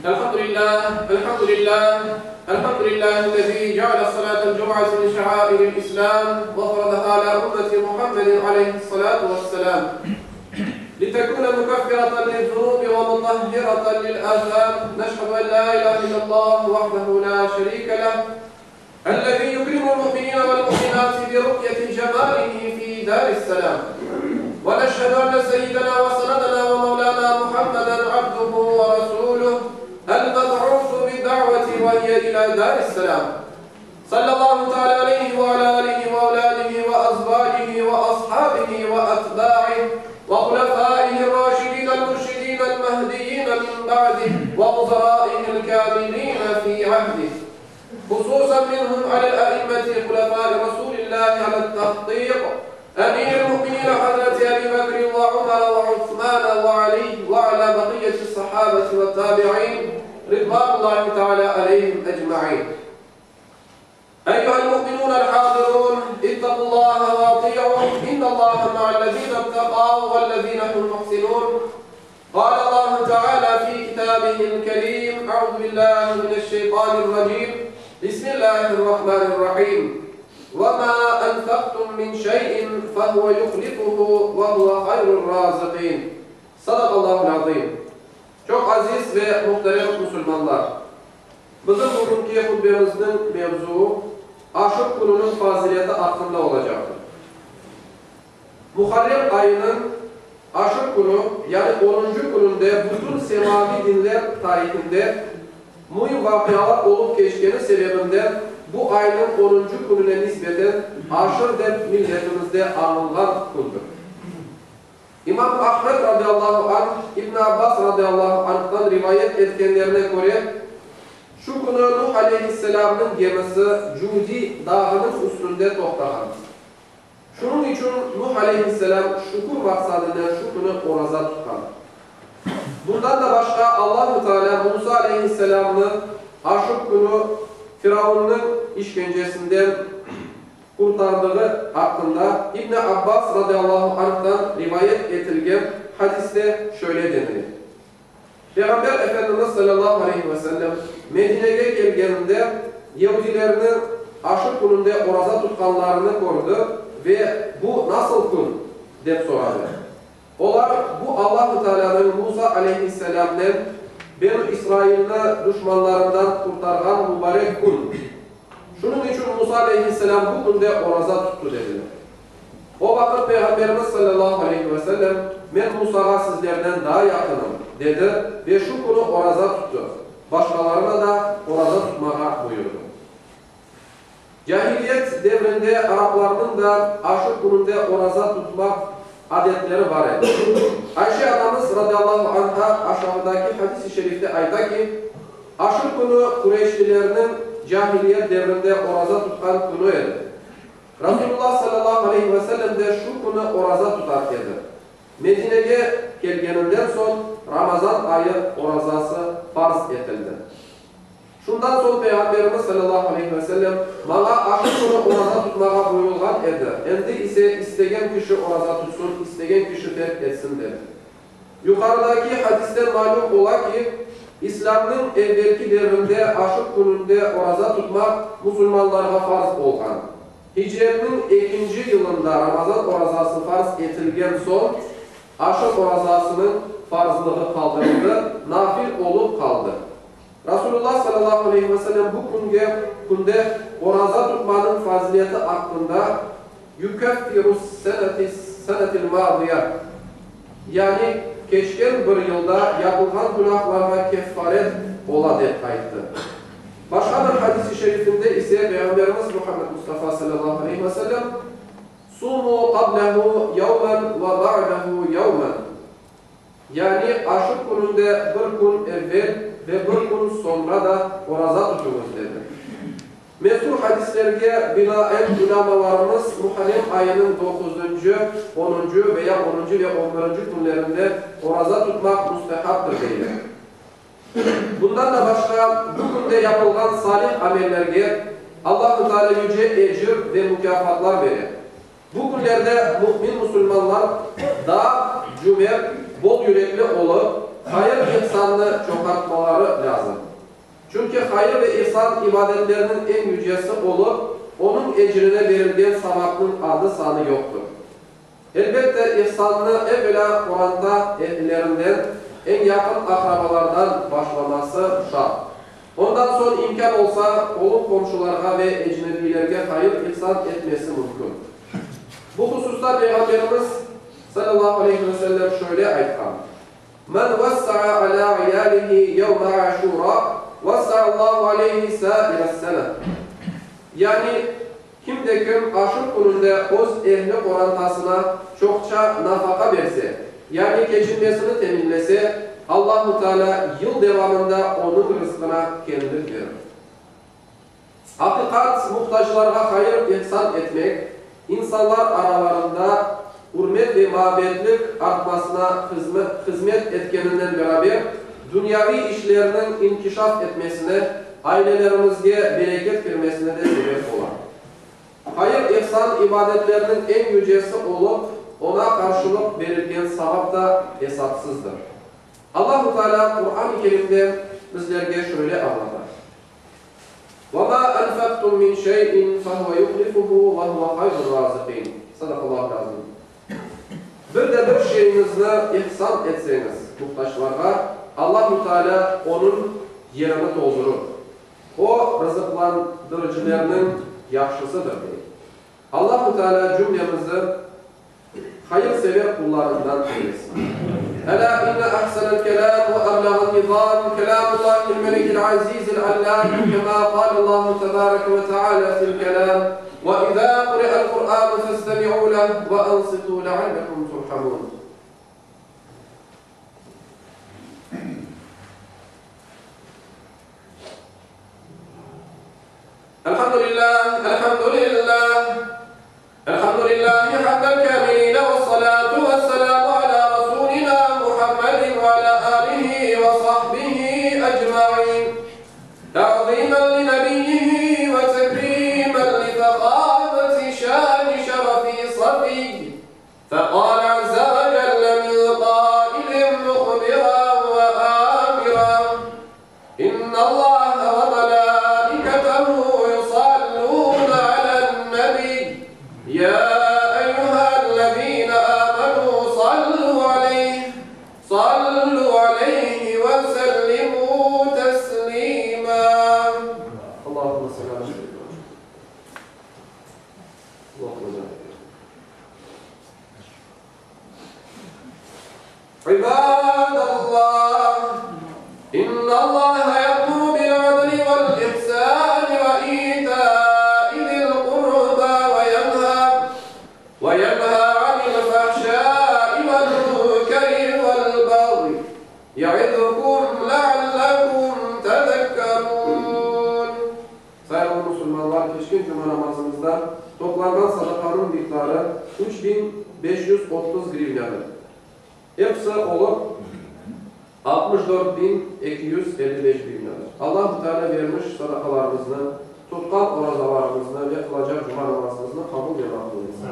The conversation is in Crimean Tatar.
الحمد لله الحمد لله الحمد لله الذي جعل صلاة الجمعة من شعائر الإسلام وفرضها على أمة محمد عليه الصلاة والسلام لتكون مكفرة للذنوب ومطهرة للآثام نشهد أن لا إله إلا الله وحده لا شريك له الذي يكرم المؤمنين والمؤمنات برؤية جماله في دار السلام ونشهد أن سيدنا وسندنا ومولانا محمدا عبده ورسوله المبعوث بالدعوة وهي إلى دار السلام صلى الله تعالى عليه وعلى آله وأولاده وأزواجه وأصحابه وأتباعه وخلفائه الراشدين المرشدين المهديين من بعده ووزرائه الكاملين في عهده خصوصا منهم على الأئمة خلفاء رسول الله على التحقيق أمير المؤمنين حضرة أبي بكر وعمر وعثمان وعلي وعلى بقية الصحابة والتابعين رضوان الله تعالى عليهم أجمعين أيها المؤمنون الحاضرون اتقوا الله وأطيعوا إن الله مع الذين اتقوا والذين هم محسنون قال الله تعالى في كتابه الكريم أعوذ بالله من الشيطان الرجيم بسم الله الرحمن الرحيم وما أنفقتم من شيء فهو يخلفه وهو خير الرازقين صدق الله العظيم Çoq aziz ve muhterem musulmanlar! Bizim bugünki hutbemizniñ mevzuu Aşır kününiñ fazileti aqqında olacaqtır. Muharrem ayınıñ Aşır künü, yani onuncı kününde bütün semaviy dinler tarihinde müim vaqialar olıp keçkeni sebebinden bu aynıñ onuncı kününe nisbeten Aşır dep milletimizde añılğan kündir. İmam Ahmed radıyallahu anh, İbn Abbas radıyallahu anhtan rivayet etkenlerine köre, şu künü Nuh aleyhisselâmnıñ gemisi Cudi dağınıñ üstünde toqtağan. Şunıñ içün Nuh aleyhisselâm şükür maqsadınen şu künü oraza tutqan. Bundan da başqa Allahu Tealâ Musa aleyhisselâmnı Aşır künü Firavunnıñ işkencesinden qurtardığı aqqında İbn Abbas radıyallahu anhtan rivayet etilgen hadiste şöyle denile, Peyğamber Efendimiz salâllahu aleyhi ve sellem Medinege kelgeninde yeudilerniñ Aşır kününde oraza tutqanlarını kördi ve Bu nasıl kün? dep soradı. Olar, Bu Allahu Tealânıñ Musa aleyhisselâmnen Benu İsrailni duşmanlarından qurtarğan mubarek kün. Şunıñ içün Musa aleyhisselâm bu künde oraza tuttı, dediler. O vaqıt Peyğamberimiz salâllahu aleyhi ve sellem, Men Musağa sizlerden daa yaqınım, dedi ve şu künü oraza tuttı, başqalarına da oraza tutmağa buyurdı. Cahiliyet devrinde araplarnıñ da Aşır kününde oraza tutmaq adetleri bar edi. Ayşe anamız radıyallahu anha aşağıdaki hadis-i şerifte ayta ki, Aşır künü Qureyşlilerniñ cahiliyet devrinde oraza tutqan künü edi. Rasulullah salâllahu aleyhi ve sellem de şu künü oraza tutar edi. Medinege kelgeninden soñ Ramazan ayı orazası farz etildi. Şundan soñ Peyğamberimiz salâllahu aleyhi ve sellem, Maña Aşır künü oraza tutmağa buyurılğan edi, endi ise istegen kişi oraza tutsun, istegen kişi terk etsin, dedi. Yuqarıdaki hadisten malüm ola ki, İslâmnıñ evvelki devrinde Aşır kününde oraza tutmaq musulmanlarğa farz olğan. Hicretniñ ekinci yılında Ramazan orazası farz etilgen soñ, Aşır orazasınıñ farzlığı qaldırıldı, nafil olıp qaldı. Rasulullah salâllahu aleyhi ve sellem bu künge künde oraza tutmanıñ fazileti aqqında Yukeffiru s-senetis-senetil mâziye, yani keçken bir yılda yapılğan günahlarğa keffaret ola dep ayttı. Başqa bir hadis-i şerifinde ise Peyğamberimiz Muhammed Mustafa salâllahu aleyhi ve sellem Sumu qablehu yevmen ve ba'dehu yevmen, yani Aşır kününde bir kün evvel ve bir kün soñra da oraza tutuñız, dedi. Mezkür hadislerge binaen ülâmalarımız Muharrem ayınıñ doquzuncı, onuncı ve ya onuncı ve on birinci künlerinde oraza tutmaq müstehaptır deyler. Bundan da başqa, bu künde yapılğan salih amellerge Allahu Teala yüce ecir ve mukâfatlar bere. Bu künlerde mümin musulmanlar daa cümert, bol yürekli olıp. Hayır-ihsannı çoqartmaları lâzım. Çünki hayır ve ihsan ibadetlerniñ eñ yücesi olıp, onıñ ecrine berilgen savapnıñ adı-sanı yoqtır. Elbette, ihsannı evvelâ qoranta ehlilerinden, eñ yaqın aqrabalardan başlaması şart. Ondan soñ imkân olsa, qolum-qomşularğa ve ecnebiylerge hayır-ihsan etmesi mümkün. Bu hususta Peyğamberimiz, salâllahu aleyhi ve sellem, şöyle aytqan, Men vessa'a alâ iyâlihi yevme aşûrâ, vessa'allahu aleyhi sâires-sene. Yani, kim de kim Aşır kününde öz ehli qorantasına çoqça nafaqa berse, yani keçinmesini teminlese, Allahu Teala yıl devamında onıñ rızqına keñlik berir. Aqiqat, muhtaclarğa hayır-ihsan etmek, insanlar aralarında ürmet ve maabetlik artmasına hızmet etkeninen beraber, dünyaviy işlerniñ inkişaf etmesine, ailelerimizge bereket kirmesine de sebep ola. Hayır-ihsan ibadetlerniñ eñ yücesi olıp, oña qarşılıq berilgen savap da esapsızdır. Allahu Teala Quran-ı Kerimde bizlerge şöyle añlata, Ve mâ enfektum min şey'in fehuve yuhlifuhu ve huve hayrur-râzıkîn. Sadakallâhul azîm. Bir de bir şeyiñizni ihsan etseñiz muhtaçlarğa, Allahu Teala onıñ yerini toldurır. O, rızıqlandırıcılarnıñ yahşısıdır, dey. Allahu Teala cümlemizi hayırsever qullarından eylesin. Elâ inne ahsenel kelâm ve eblağen nizâm kelâmullâhil melikil azîzil allâm kemâ kâlellâhu tebâreke ve teâlâ fil kelâm, Ve izâ kuri'el Kur'ânu festemi'û leh ve ansitû leallekum turhamûn. Elhamdülillâh, elhamdülillâh, elhamdülillâhi hamden kâmilîne vessalâtu vesselâmu alâ rasûlinâ Muhammedin ve alâ âlihi ve sahbihi ecmaîn. Ta'zîmen li nebiyyihi ve tekrîmen li fehâmeti şâni şerefi safiyy. Feqâle azze ve celle min qâilin muhbiran ve âmiran, İnnallâhe ve melâiketehu yusallûne alen-nebiy, yâ eyyühellezîne âmenû sallû aleyh, sallû aleyhi ve sellimû teslîmâ. Allahümme salli alâ seyyidinâ Muhammed. İbadallah, İnnallaha ya'muru bil-adli vel-ihsani ve ita'i zil-qurba ve yenha ve yenha anil-fahşai vel-munkeri vel-bagyi ya'izukum leallekum tezekkerun. Sayğılı musulmanlar, keçken cuma namazımızda toplanğan sadaqanıñ miqdarı 3530 grivnâdır. Episi olıp 64255 grivnâdır. Allahu Teala vermiş sadaqalarımıznı, tutqan orazalarımıznı ve qılacaq cuma namazımıznı qabul ve maqbul etsin.